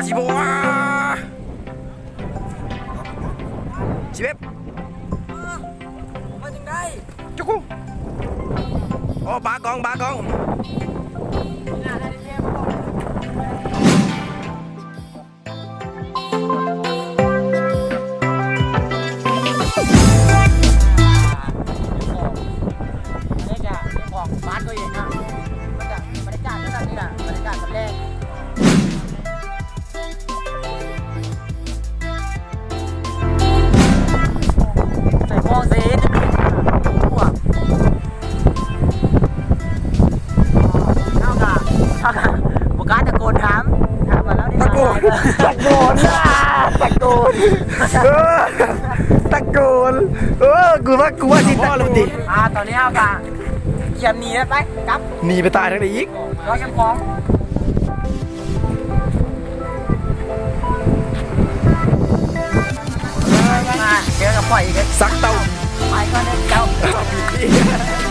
ສິບຫົກ ສິບເອັດ ມາຈັ່ງໃດ ຈຸກກູ ໂອ້ ບາກອງ ບາກອງ. ໃສ່ໝວກເສ ພວກ ເຮົາກະ ເຮົາກະບໍ່ກ້າຕະໂກນຖາມ ຖາມວ່າລາວໄດ້ ຕະໂກນ ຕະໂກນ ຕະໂກນ ເອີ ຕະໂກນ ເອີ ກູວ່າ ກູວ່າຊິຕະໂກນ ອ່າ ຕອນນີ້ເຮົາກະກຽມໜີແລ້ວ ໄປ ກັບ ໜີໄປຕາຍທາງໃດອີກ ລອຍແຄມຂອງ ມາ ເຈີກັບຂ້ອຍອີກ ສັກເຕົ້າ ໄປກ່ອນເດີເຈົ້າ.